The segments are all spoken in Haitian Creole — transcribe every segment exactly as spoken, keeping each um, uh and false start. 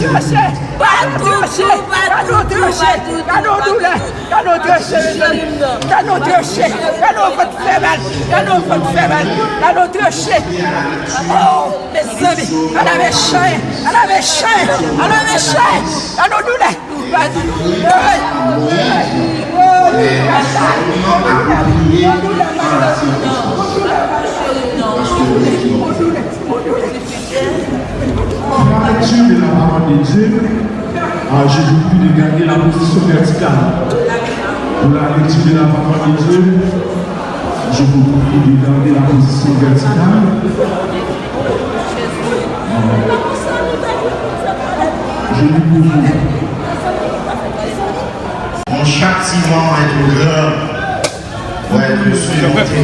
tranche. Gade yon tranche. Gade yon tranche. Gade yon doulè. Gade yon tranche, mezanmi. Gade yon tranche. Gade yon vant fè mal. Gade yon vant fè mal. Gade yon tranche. Oh, mezanmi. Ala mechan. Ala mechan. Ala mechan. Gade yon doulè. Pour la lecture de la parole de Dieu, euh, je vous prie de garder la position verticale. Pour la lecture de la parole de Dieu, je vous prie de garder la position verticale. Je lis pour vous. Mon châtiment est trop grand pour être surmonté.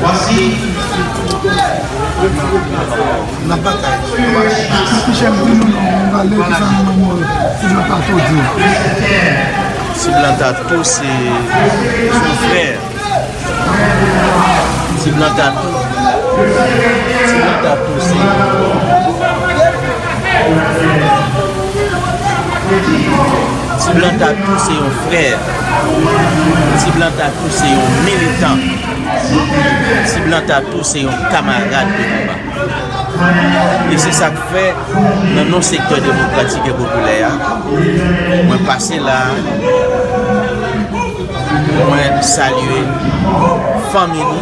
Voici. N ap batay. Ti blan tatou, se, se yon frè. Ti blan tatou. Ti blan tatou se, ti blan tatou se yon frè. Ti blan tatou se yon militan. Ti blan tatou se yon kamarad de konba. E se sa k fè, nan non sektè demokratik e popilè a, mwen pase la pou mwen salye fanmi li.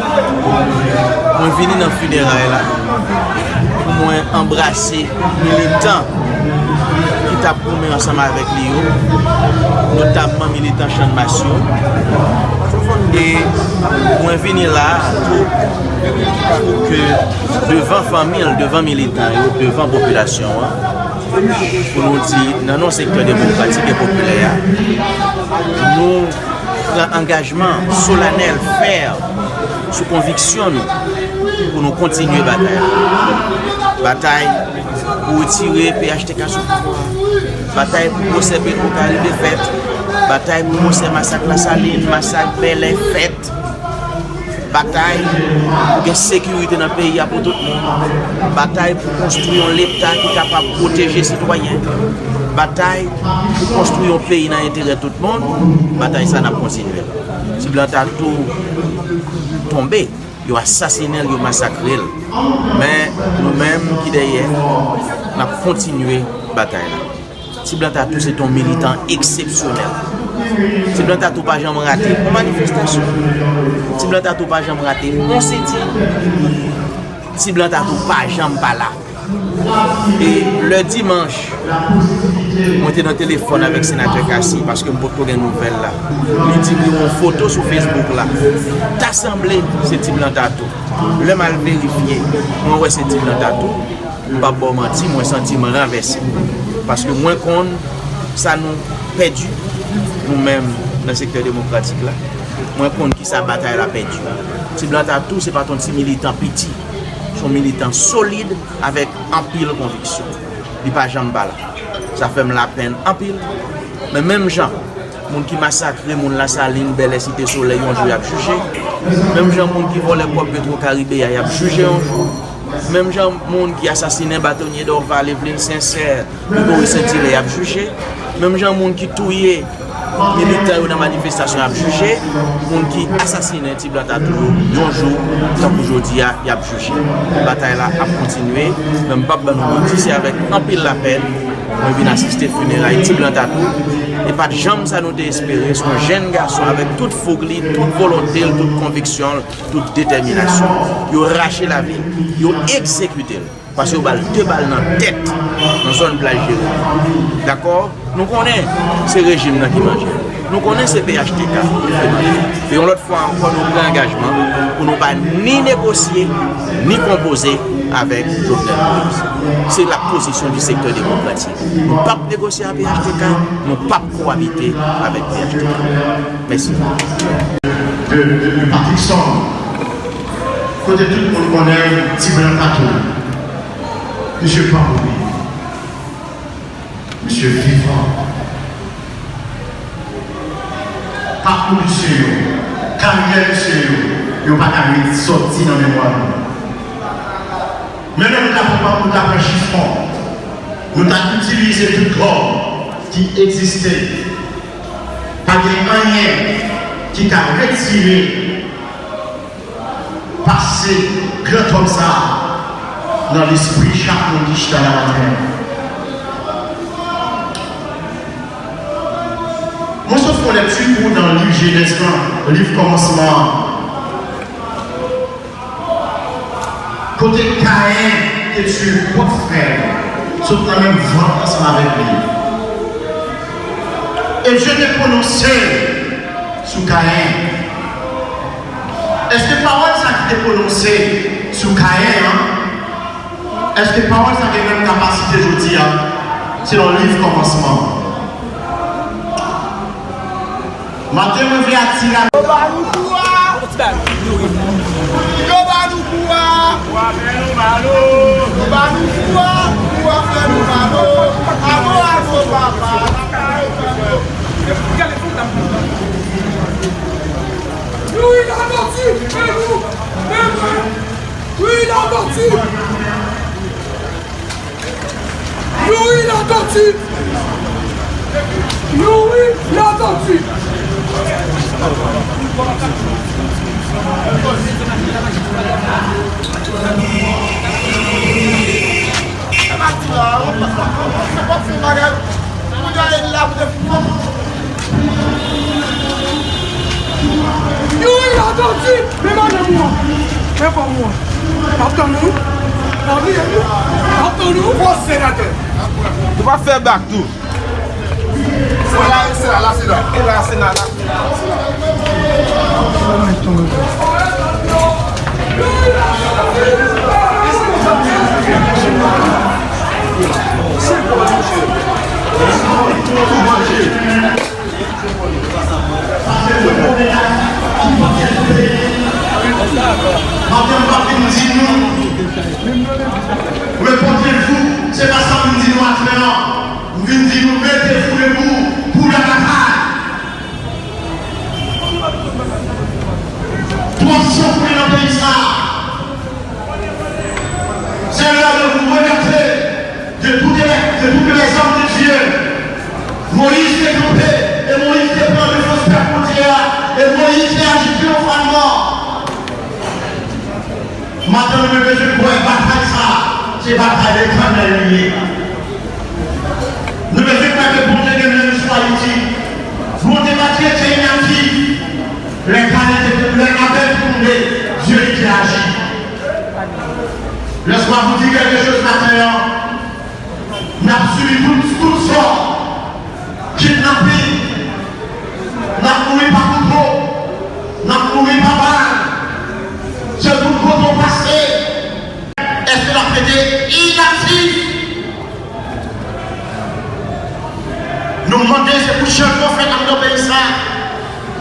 Mwen vini nan fineray la pou mwen anbrase militan ki t ap goumen ansanm avèk li yo, notamman militan Channmas yo. E mwen vini la pou, pou ke devan fanmi l, devan militan yo, devan popilasyon an, pou nou di, nan non sektè demokratik e popilè a, nou pran angajman solanèl, fè, sou konviksyon nou, pou nou kontinye batay la. Batay pou retire P H T K sou pouvwa a. Batay pou pwosè Petro Caribe fèt. Batay pou pwosè masak Lasalin, masak Bèlè fèt. Batay pou gen sekirite nan peyi a pou tout moun. Batay pou konstwi yon Leta ki kapab pwoteje sitwayen. Batay pou konstwi yon peyi nan enterè tout moun. Batay sa n ap kontinye l. Ti blan tatou tonbe, yo asasinen l, yo masakre l. Men nou menm ki dèyè, n ap kontinye batay la. Ti blan tatou se t on militan eksepsyonèl. Ti blan tatou pa janm rate on manifestasyon. Ti blan tatou pa janm rate on sitin. Ti blan tatou pa janm pa la. E lè dimanch, mwen te nan telefòn avèk senatè Cassy, paske m potko gen nouvèl la. Li di m li wè yon foto sou Facebook la. Ta sanble se Ti Blan Tatou. Lè m al verifye, mwen wè se Ti Blan Tatou. M p ap ba w manti, mwen santi m ranvèse. Paske mwen konn sa nou pèdi, nou menm nan sektè demokratik la. Mwen konn kisa batay la pèdi. Ti Blan Tatou, se pa t yon ti militan piti. Se yon militan solid, avèk anpil konviksyon. Li pa janm pa la. Sa fè m lapenn anpil. Men menm jan, moun ki masakre moun Lasalin, Bèlè, Site Solèy, yon jou y ap jije. Menm jan moun ki vòlè kòb Petro Karibe a, y ap jije yon jou. Menm jan moun ki asasinen batonye Dorval, Eveline Sincère, Gregory Saint-Hilaire, y ap jije. Menm jan moun ki touye militan yo nan manifestasyon ap jije, moun ki asasinen Ti Blan Tatou yo, yon jou, tankou jodi a, y ap jije. Batay la ap kontinye, men m p ap ban nou manti, se avèk anpil lapèn mwen vin asiste fineray Ti Blan Tatou. E pa t janm sa nou te espere, se yon jèn gason avèk tout foug li, tout volonte l, tout konviksyon l, tout detèminasyon l. Yo rache lavi l, yo egzekite l. Paske yo ba l de bal nan tèt, nan zòn plaj Jeremi. Dakò? Nou konnen se rejim nan ki manje. Nou konnen se P H T K ki fè manje. E yon lòt fwa ankò, nou pran angajman pou nou pa ni negosye, ni konpoze avèk Jovenel Moïse. Se la position du secteur démocratique. Nou p ap negosye ak P H T K, nou p ap kowabite avèk P H T K. Mèsi. De, de, de Patrickson. Kote tout moun konnen Ti Blan Tatou. Misye pa mouri. Misye vivan. Pakou misye yo, karyè misye yo, yo pa ka ret sòti nan memwa nou. Men lè nou ta pran, nou ta pran chifon, nou ta itilize tout kòb ki egziste. Pa gen anyen ki ka retire pase grandòm sa a nan lespri chak moun ki chita la maten an. Mwen sot fè yon lèkti pou w nan liv Jenèz lan, liv kòmansman an. Kote Kayen te tiye pwòp frè l, sot nan menm vant ansanm avèk li. E Dye te pwononse sou Kayen. Èske pawòl sa ki te pwononse sou Kayen an, èske pawòl sa gen menm kapasite jodi a? Se nan liv kòmansman. Maten mwen vle atire. Yo ba nou kou a! Yo ba nou kou a! Yo ba nou kou a! Kou a fè nou mal o! Alo, alo, papa! Youri Latortue, men nou, men mwen, Youri Latortue! Youri Latortue! Youri Latortue! Youri Latortue! Men madanm ou an! Men fanm ou an! N ap tann ou! N ap tann ou! Fo senatè! Ou pa fè bak tou! Se la, se la, la, se la. E la, se la, la. Maten m pa vin di nou, repentez-vous, se pa sa m vin di nou atè an. M vin di nou, mettez-vous debout pour la bataille. Twòp san koule nan peyi sa a. C'est l'heure de vous réveiller de toutes les, de toutes les armes de Dieu. Moïse te kanpe, e Moïse te pran defans pèp Bondye a, e Moïse te aji triyonfalman. Maten nou bezwen kwè batay sa a, se batay Letènèl li ye. Nou bezwen kwè ke Bondye gen menm istwa Ayiti. Bondye pa chèche inaktif. Lè Kayen te, lè Abèl te tonbe, Dye li te aji. Laisse-moi vous dire quelque chose matin, hein. N ap sibi tout, tout sò. Kidnaping. N ap mouri pa kouto. N ap mouri pa bal. Se tout kote w pase. Èske n ap rete inaktif? Nou mande se pou chanjman fèt anndan peyi sa.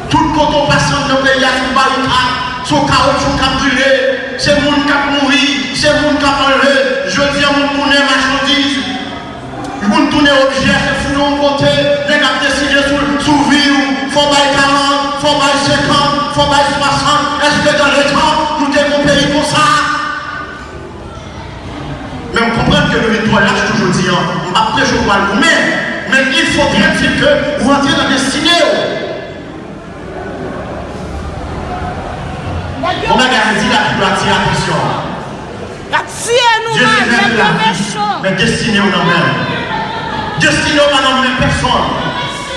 Tout kote w pase anndan peyi a, se yon barikad, se yon kawotchou k ap brile, se moun k ap mouri, se moun k ap anlve. Jodi a, moun tounen machandiz, moun tounen objè, se fouye yon kote, nèg ap deside sou, sou vi w, fò w bay karant, fò w bay senkant, fò w bay swasant. Èske dans le temps, nou te gen yon peyi konsa? Men m konprann ke nou vin twò lach tou jodi a. M p ap preche w pral goumen, men il faut bien dire que ou antre nan destine w. Yon bagay a di la ki dwe atire atansyon. Y ap tiye nou, Dye se mèt la vi, men destine w nan men l. Destine w pa nan men pèsonn.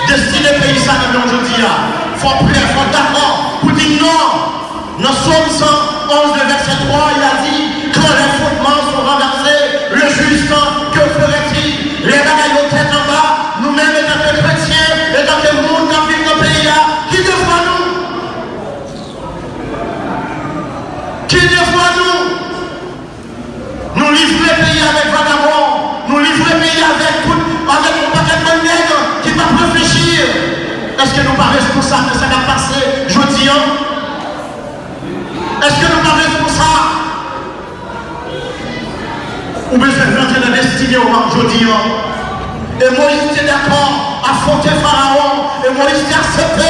Destine peyi sa nan men w jodi a. Fò w prè, fò w dakò pou di non. Nan Sòm san onz, le vèsè twa, il a dit, quand les fondements sont renversés, le juste, que ferait-il? Lè bagay yo tèt anba, nou menm, etanke kretyen, etanke moun k ap viv nan peyi a, ki devwa nou? Ki devwa nou? Nou livre peyi avèk vagabon, nou livre peyi avèk tout, avèk yon pakèt bann nèg ki p ap reflechi. Èske nou pa responsab de sa k ap pase jodi a? Èske nou pa responsab? Ou bezwen rantre nan destine w jodi a. E Moyiz te dakò afwonte Farawon. E Moyiz te aksepte